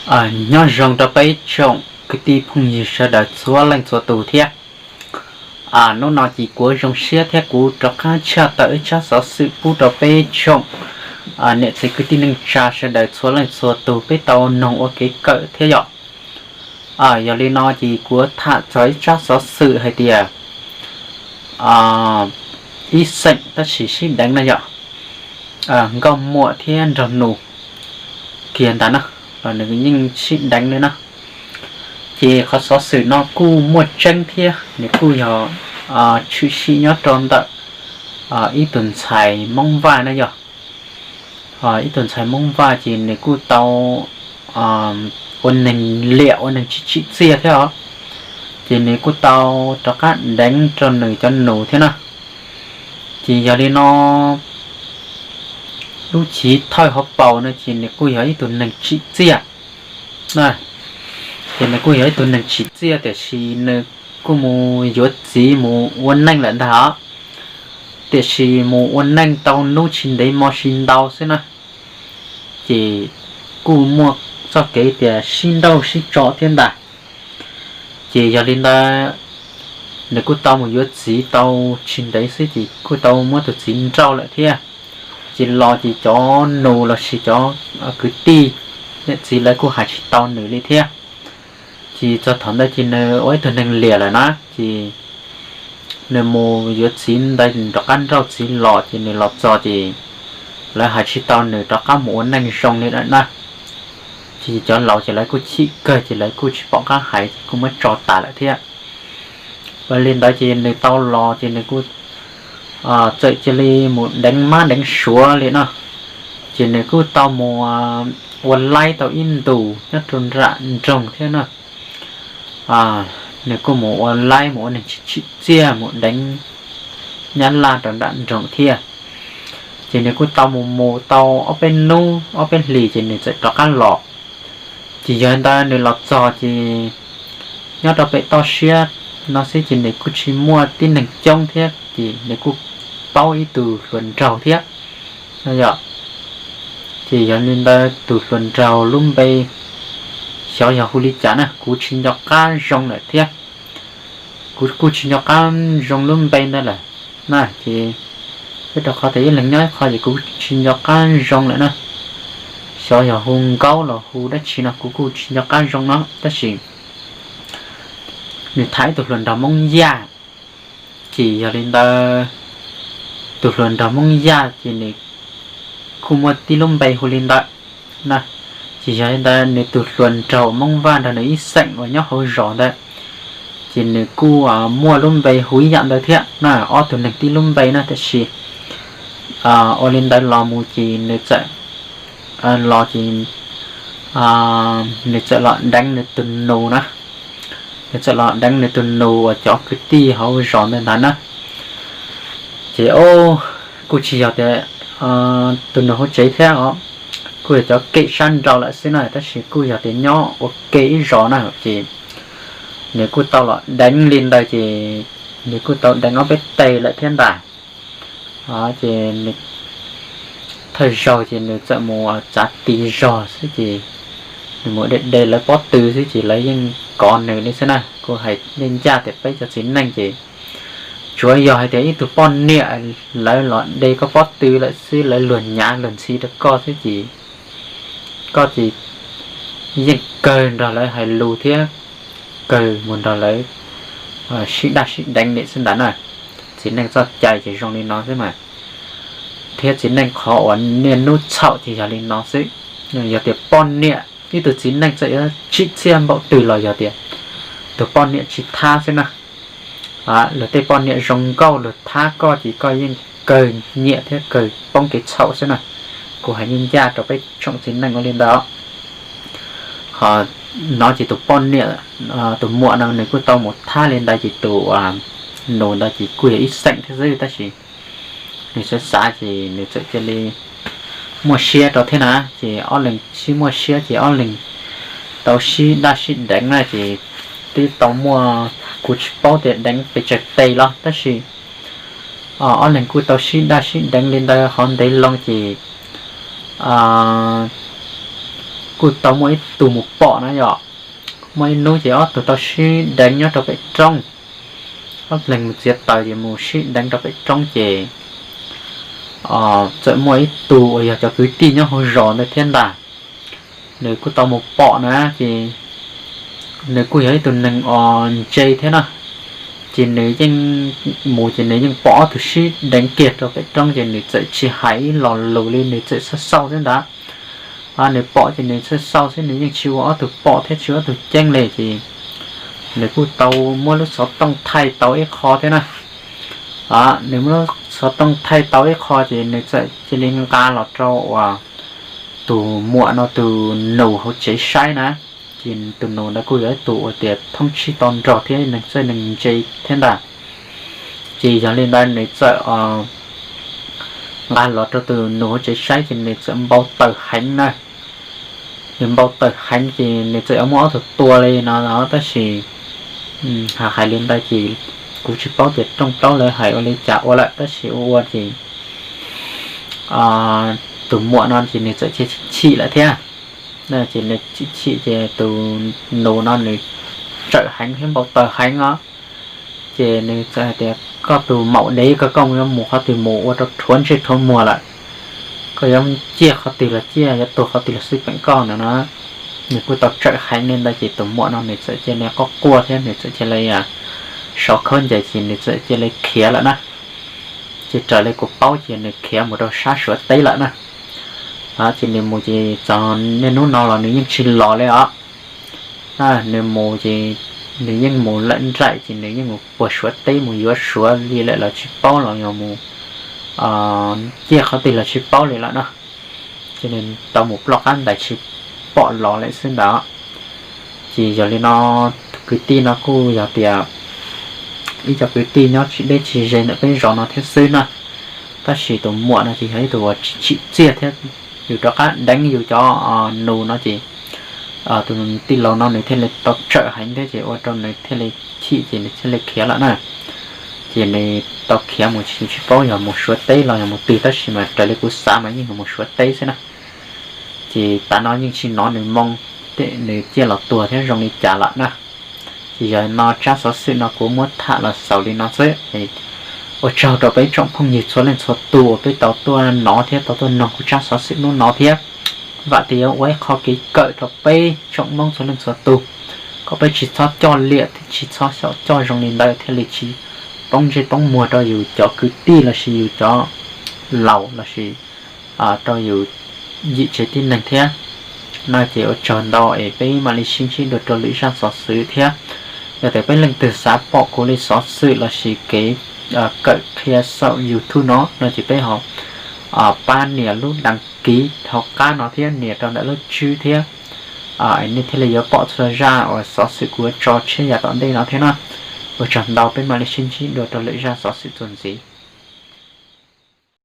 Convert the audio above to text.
Nyob zoo rau peb tsoom kwv tij phooj ywg sawv daws txhua leej txhua tus thiab. Hnub no ces kuv zoo siab thiab kuv rov qab tshaj tawm ib tsab xov xwm pub rau peb tsoom niam txiv kwv tij neej tsa sawv daws txhua leej txhua tus peb tau noog ua kev kawm thiab yom. Yog li no ces kuv tham txog ib tsab xov xwm hais tias ib xeem tab sis sib deev no yog nkauj muam thiab nraug nus kiag ntag na, los nws yeej sib deev li na. Ces qhov xov xwm no kuj muaj tseeb thiab nws kuj yog tshwm sim nyob rau ntawm ib tug ntxhais Hmoob Vaj na yog. Ib tug ntxhais Hmoob Vaj ces nws kuj tau ua neeg liam ua neeg tsis tsim txiaj thiab os. Ces nws kuj tau rov qab deev rau nws cov nus thiab na. Ces yog li no lub chiv thawj hauv paus no ces nws kuj yog ib tug neeg tsim txiaj. Ces nws kuj yog ib tug neeg tsim txiaj tiam sis nws kuj mus yuav txiv mus ua neej lawm ntag os. Tiam sis mus ua neej tau hnub tsis ntev hmo tsis ntau xwb na, ces kuj muaj txoj kev tias sib nrauj sib tso thiab ntag. Ces yog li ntawd nws kuj tau mus yuav txiv tau tsis ntev xwb ces kuj tau muab tus txiv nrauj lawm thiab. Ces los ces cov nus lossis cov kwv tij niam txiv lawv kuj hais tsis tau nws li thiab. Ces txog thaum ntawd ces nws ua ib tug neeg liam lawm na, ces nws mus yuav txiv ntawd rov qab nrauj txiv los ces nws los txog ces lawv hais tsis tau nws rov qab mus ua neej zoo li lawm na. Ces cov laus ces lawv kuj chim kawg ces lawv kuj tsis pom qab hais ces kuj muab tso tas lawm thiab. Ua li ntawd ces nws tau los ces nws kuj txawm cia li mus deev mab deev suav li no. Ces nws kuj tau mus ua laib tau ib ntus nyob rau nram nroog thiab na. Nws kuj mus ua laib mus ua neeg tsis tsim txiaj mus deev nyab laj rau nram nroog thiab. Ces nws kuj tau mus mus tau ob peb hnub ob peb hlis ces nws txawm rov qab los. Ces yog li ntawd nws los txog ces nyob rau pem toj siab no xwb ces nws kuj tsis muaj tib neeg coob thiab ces nws kuj paub ib tug hluas nraug thiab no yom. Ces yog li ntawd tus hluas nraug lub npe xyov yog hu li cas na kuv tsis nco qab zoo lawm thiab. Kuv kuj tsis nco qab zoo lub npe ntawd lawm na ces peb rau qhov tias ib leeg nyob ib qho ces kuv tsis nco qab zoo lawm na. Xyov yog hu Nkaub los hu dab tsi no kuv kuj tsis nco qab zoo no tab sis nws tham ib tug hluas nraug Hmoob Yaj. Ces yog li ntawd tus hluas nraug Hmoob Yaj ces nws kuj muaj tib lub npe hu li ntawd na. Ces yog li ntawd nws tus hluas nraug Hmoob Vaj nrog nws ib xeem uas nyob hauv zos ntawd ces nws kuj muaj lub npe hu ib yam ntawd thiab na, ob tug neeg tib lub npe na tab sis ua li ntawd los mus ces nws txawm los ces nws txawm los deev nws tus nus na. Nws txawm los deev nws tus nus uas cov kwv tij hauv zos ntawd ntag na. Ces o kuj tsis yog tias tus nus hauv tsev thiab os, kuj yog cov kem sab nraud lawm xwb na tab sis kuj yog tias nyob ua ke ib zos na ces nws kuj tau los deev li ntawd ces nws kuj tau deev ob peb teg lawm thiab ntag. Ces thawj zaug ces nws txawm mus txav ti zog xwb ces nws mus de de lawv pob tw xwb ces lawv yeej kov nws li xwb na. Kuj hais ncaj ncaj tias peb cov txiv neej ces tsuav yog hais tias ib tug poj niam lawv los de koj pob tw lawm xwb, lawv luag nyav luag ntxhi rau koj xwb ces koj ces yeej kawg nrog lawv hais lus thiab kawg mus nrog lawv sib daj sib deev li xwb ntag na. Txiv neej txoj cai ces zoo li no xwb mas, thiab txiv neej qhov uas niaj hnub txhaum ces yog li no xwb. Yog tias poj niam ib tug txiv neej txawm yuav tsim txiaj npaum twg los yog tias tus poj niam tsis thab xwb na. Luag tej poj niam zoo nkauj luag thab koj ces koj yeej kawg nyiam thiab kawg poob kev txhaum xwb na. Kuv hais ncaj ncaj rau peb tsoom txiv neej ua li ntawd. Ho no ces tus poj niam, tus muam no nws kuj tau mus thab li ntawd ces tus nus ntawd ces kuj yog ib xeem thiab xwb tab sis nws xav xav ces nws txawm cia li muaj siab rau thiab na. Ces ob leeg sib muaj siab ces ob leeg tau sib daj sib deev na ces twb tau muaj, kuv tsis paub tias deev pes tsawg tes los tab sis ob leeg kuj tau sib daj sib deev li ntawd ho ntev loo ces kuj tau muaj ib tug mus pom na yom. Muaj ib hnub ces ob tug tau sib deev nyob rau pem roob, ob leeg mus txiav taws ces mus sib deev rau pem roob ces txawm muaj ib tug uas yog cov kwv tij nyob hauv zos ntawd thiab ntag, nws kuj tau mus pom na ces nws kuj yog ib tug neeg uas ntse thiab na. Ces nws yeej mus ces nws yeej pom ob tug sib deev kiag rau pem roob ces nws txawm tsis hais ib lo lus li, nws txawm xauj xauj xwb ntag. Nws pom ces nws xauj xauj xwb, nws yeej tsis ua ob tug pom thiab tsis ua ob tug ceeb li ces nws kuj tau muab lub xov tooj thaij tau ib qho thiab na. Nws muab lub xov tooj thaij tau ib qho ces nws txawm cia li nqa los rau uas tus muam no tus nus hauv tsev saib na. Ces tus nus ntawd kuj yog ib tug uas tias thoob tsib to nrog thiab neeg txawj neeg ntse thiab ntag. Ces yog li ntawd nws txawm nqa los rau tus nus hauv tsev saib ces nws txawm npau taws heev na. Nws npau taws heev ces nws txawm yuav muab ob tug tua li no tab sis hais li ntawd ces kuv tsis paub tias rooj plaub lawv hais ua li cas ua lawm tab sis ua ua ces tus muam no ces nws txawm chim chim lawm thiab. Ces nws chim chim ces tus nus no nws tsawm heev thiab npau taws heev os. Ces nws txawm hais tias koj tus maum dev ko, koj yuav mus qhov twg mus ua rau rhuav ntsej rhuav muag lawm. Koj yuav ciaj qhov twg los ciaj, yuav tuag qhov twg los xij peem koj no na. Nws kuj tau tsawm heev li ntawd ces tus muam no nws txawm cia li quaj quaj thiab nws txawm cia li sawv khawb ncaws ces nws txawm cia li khiav lawm na. Ces raws li kuv paub ces nws khiav mus rau sab Suav teb lawm na. Ces nws mus ces txog niaj hnub no los nws yeej tsis los li os. Nws mus ces nws yeej mus lawm nraim ces nws yeej mus puag Suav teb mus yuav Suav li lawm los tsis paub los yog mus ciaj qhov twg los tsis paub li lawm na. Ces nws tau mus ploj qab ntais tsis pom los lawm xwb ntawd. Ces yog li no, kwv tij no kuj yog tias ib co kwv tij nyob tsis deb tsis ze ntawm peb zos no thiab xwb na. Tab sis tus muam no ces yog ib tug uas tsis tsim txiaj thiab, yus rov qab deev yus cov nus no ces tus tij laug no nws thiaj li tau tsawm heev thiab ces ua rau nws thiaj li chim ces nws thiaj li khiav lawm na. Ces nws tau khiav mus tsis paub yog mus Suav teb los yog mus twg tab sis mas raws li kuv xav mas yeej mus Suav teb xwb na. Ces tav no yeej tsis hnov nws moo, nws ciaj los tuag thiab zoo li cas lawm na. Ces yog no tsab xov xwm no kuv muab tham los xaus li no xwb. Ua tsaug rau peb tsoom phooj ywg txhua leej txhua tus uas peb tau tuaj hnov thiab tau tuaj noog kuv tsab xov xwm hnub no thiab. Vam tias yuav ua ib qho kev kawm rau peb tsoom Hmoob txhua leej txhua tus, kom peb tsis txhob coj liam thiab tsis txhob xyaum coj zoo li ntawd thiaj li tsis poob ntsej poob muag rau yus cov kwv tij lossis yus cov laus lossis rau yus yim tsev tib neeg thiab. No ces ua tsaug ntau es peb mam li sib ntsib dua rau lwm zaj xov xwm thiab. Yog tias peb leej twg xav pom kuv li xov xwm lossis kev kawm qhia saum YouTube no no ces peb ho pab nias lub đăng ký hauv qab no thiab nias rau ntawm lub tswb thiab, nej thiaj li yuav pom txhua zaj uas xov xwm kuv yuav tso tshiab yav tom ntej no thiab na. Ua tsaug ntau, peb mam li sib ntsib dua rau lwm zaj xov xwm txuas ntxiv.